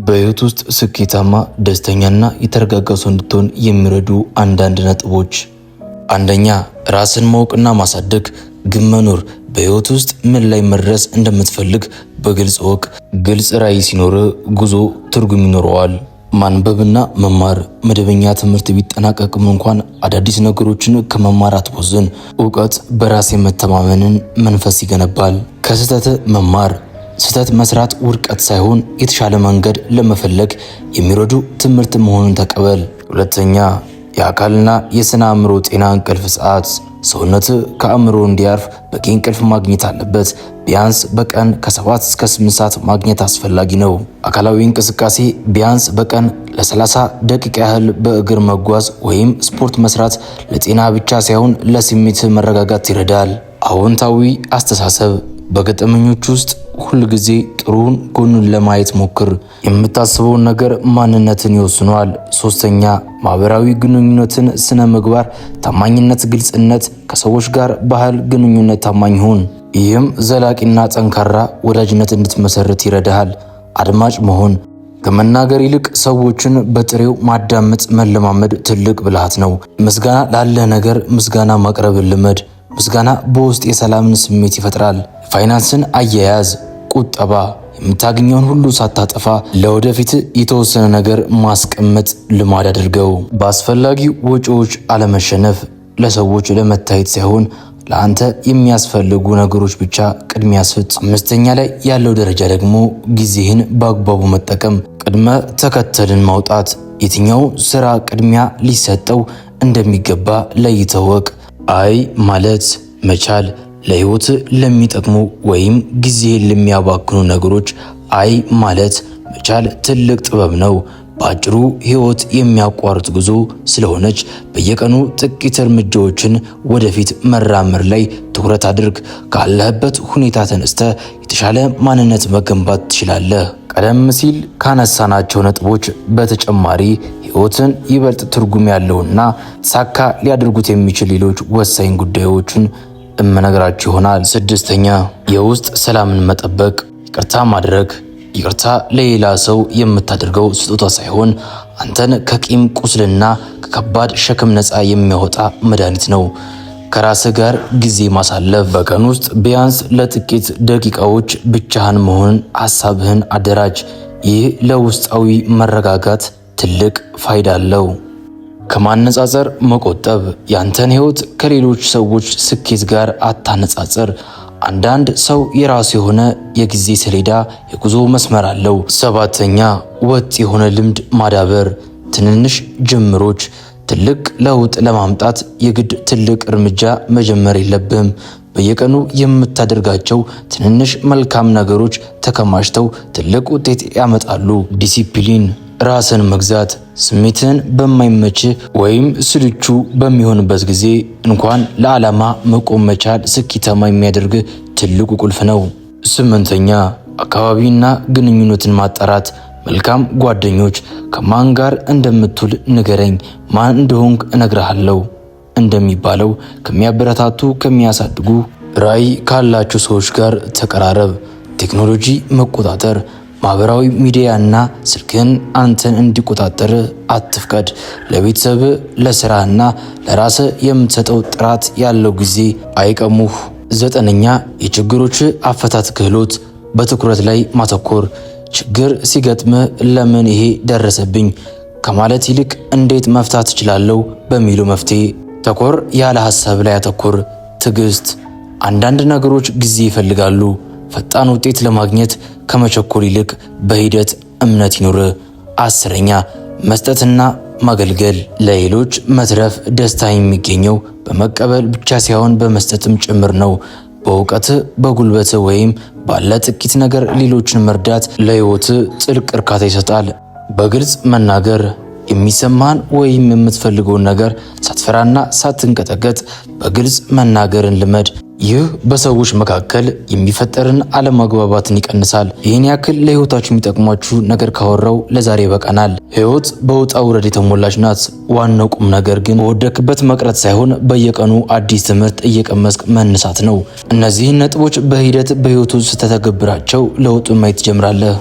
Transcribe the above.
በህይወት ውስጥ ስኬታማ፣ ደስተኛና የተረጋጋ ሰው እንድትሆን የሚረዱ አንዳንድ ነጥቦች። አንደኛ፣ ራስን ማወቅና ማሳደግ፣ ግብ መኖር። በህይወት ውስጥ ምን ላይ መድረስ እንደምትፈልግ በግልጽ እወቅ። ግልጽ ራዕይ ሲኖር ጉዞ ትርጉም ይኖረዋል። ማንበብና መማር። መደበኛ ትምህርት ቢጠናቀቅም እንኳን አዳዲስ ነገሮችን ከመማር አትቦዝን። እውቀት በራስ የመተማመንን መንፈስ ይገነባል። ከስህተት መማር። ስህተት መስራት ውድቀት ሳይሆን የተሻለ መንገድ ለመፈለግ የሚረዱ ትምህርት መሆኑን ተቀበል። ሁለተኛ፣ የአካልና የስነ አእምሮ ጤና። እንቅልፍ ሰዓት። ሰውነት ከአእምሮ እንዲያርፍ በቂ እንቅልፍ ማግኘት አለበት። ቢያንስ በቀን ከ7 እስከ 8 ሰዓት ማግኘት አስፈላጊ ነው። አካላዊ እንቅስቃሴ። ቢያንስ በቀን ለ30 ደቂቃ ያህል በእግር መጓዝ ወይም ስፖርት መስራት ለጤና ብቻ ሳይሆን ለስሜት መረጋጋት ይረዳል። አዎንታዊ አስተሳሰብ። በገጠመኞች ውስጥ ሁል ጊዜ ጥሩን ጎኑን ለማየት ሞክር። የምታስበውን ነገር ማንነትን ይወስነዋል። ሶስተኛ፣ ማህበራዊ ግንኙነትን፣ ስነ ምግባር፣ ታማኝነት፣ ግልጽነት። ከሰዎች ጋር ባህል ግንኙነት ታማኝ ሁን። ይህም ዘላቂና ጠንካራ ወዳጅነት እንድትመሰርት ይረዳሃል። አድማጭ መሆን። ከመናገር ይልቅ ሰዎችን በጥሬው ማዳመጥ መለማመድ ትልቅ ብልሃት ነው። ምስጋና ላለ ነገር ምስጋና ማቅረብ ልመድ። ምስጋና በውስጥ የሰላምን ስሜት ይፈጥራል። ፋይናንስን አያያዝ፣ ቁጠባ። የምታገኘውን ሁሉ ሳታጠፋ ለወደፊት የተወሰነ ነገር ማስቀመጥ ልማድ አድርገው። በአስፈላጊ ወጪዎች አለመሸነፍ። ለሰዎች ለመታየት ሳይሆን ለአንተ የሚያስፈልጉ ነገሮች ብቻ ቅድሚያ ስጥ። አምስተኛ ላይ ያለው ደረጃ ደግሞ ጊዜህን በአግባቡ መጠቀም፣ ቅድመ ተከተልን ማውጣት፣ የትኛው ስራ ቅድሚያ ሊሰጠው እንደሚገባ ለይተህ እወቅ። አይ ማለት መቻል። ለህይወት ለሚጠቅሙ ወይም ጊዜህን ለሚያባክኑ ነገሮች አይ ማለት መቻል ትልቅ ጥበብ ነው። በአጭሩ ህይወት የሚያቋርጥ ጉዞ ስለሆነች በየቀኑ ጥቂት እርምጃዎችን ወደፊት መራመድ ላይ ትኩረት አድርግ። ካለህበት ሁኔታ ተነስተ የተሻለ ማንነት መገንባት ትችላለህ። ቀደም ሲል ካነሳናቸው ነጥቦች በተጨማሪ ህይወትን ይበልጥ ትርጉም ያለውና ሳካ ሊያደርጉት የሚችል ሌሎች ወሳኝ ጉዳዮችን እመነግራችሁ ይሆናል። ስድስተኛ፣ የውስጥ ሰላምን መጠበቅ፣ ይቅርታ ማድረግ። ይቅርታ ለሌላ ሰው የምታደርገው ስጦታ ሳይሆን አንተን ከቂም ቁስልና ከከባድ ሸክም ነፃ የሚያወጣ መድኃኒት ነው። ከራስህ ጋር ጊዜ ማሳለፍ። በቀን ውስጥ ቢያንስ ለጥቂት ደቂቃዎች ብቻህን መሆን፣ ሀሳብህን አደራጅ። ይህ ለውስጣዊ መረጋጋት ትልቅ ፋይዳ አለው። ከማነጻጸር መቆጠብ። ያንተን ህይወት ከሌሎች ሰዎች ስኬት ጋር አታነጻጽር። አንዳንድ ሰው የራሱ የሆነ የጊዜ ሰሌዳ፣ የጉዞ መስመር አለው። ሰባተኛ፣ ወጥ የሆነ ልምድ ማዳበር። ትንንሽ ጅምሮች። ትልቅ ለውጥ ለማምጣት የግድ ትልቅ እርምጃ መጀመር የለብህም። በየቀኑ የምታደርጋቸው ትንንሽ መልካም ነገሮች ተከማችተው ትልቅ ውጤት ያመጣሉ። ዲሲፕሊን፣ ራስን መግዛት። ስሜትን በማይመች ወይም ስልቹ በሚሆንበት ጊዜ እንኳን ለዓላማ መቆም መቻል ስኬታማ የሚያደርግ ትልቁ ቁልፍ ነው። ስምንተኛ፣ አካባቢና ግንኙነትን ማጣራት። መልካም ጓደኞች። ከማን ጋር እንደምትውል ንገረኝ፣ ማን እንደሆንክ እነግርሃለሁ እንደሚባለው ከሚያበረታቱ፣ ከሚያሳድጉ፣ ራዕይ ካላቸው ሰዎች ጋር ተቀራረብ። ቴክኖሎጂ መቆጣጠር። ማህበራዊ ሚዲያ እና ስልክህን አንተን እንዲቆጣጠር አትፍቀድ። ለቤተሰብ፣ ለስራና ለራስ የምትሰጠው ጥራት ያለው ጊዜ አይቀሙህ። ዘጠነኛ፣ የችግሮች አፈታት ክህሎት። በትኩረት ላይ ማተኮር። ችግር ሲገጥምህ ለምን ይሄ ደረሰብኝ ከማለት ይልቅ እንዴት መፍታት እችላለሁ በሚሉ መፍትሄ ተኮር ያለ ሀሳብ ላይ አተኩር። ትዕግስት። አንዳንድ ነገሮች ጊዜ ይፈልጋሉ። ፈጣን ውጤት ለማግኘት ከመቸኮል ይልቅ በሂደት እምነት ይኑር። 10ኛ፣ መስጠትና ማገልገል። ለሌሎች መትረፍ። ደስታ የሚገኘው በመቀበል ብቻ ሳይሆን በመስጠትም ጭምር ነው። በእውቀት፣ በጉልበት ወይም ባለ ጥቂት ነገር ሌሎችን መርዳት ለሕይወት ጥልቅ እርካታ ይሰጣል። በግልጽ መናገር። የሚሰማህን ወይም የምትፈልገውን ነገር ሳትፈራና ሳትንቀጠቀጥ በግልጽ መናገርን ልመድ። ይህ በሰዎች መካከል የሚፈጠርን አለመግባባትን ይቀንሳል። ይህን ያክል ለህይወታችሁ የሚጠቅሟችሁ ነገር ካወራው ለዛሬ ይበቃናል። ህይወት በውጣ ውረድ የተሞላች ናት። ዋናው ቁም ነገር ግን በወደክበት መቅረት ሳይሆን በየቀኑ አዲስ ትምህርት እየቀመስክ መነሳት ነው። እነዚህን ነጥቦች በሂደት በህይወቱ ስተተገብራቸው ለውጡን ማየት ትጀምራለህ።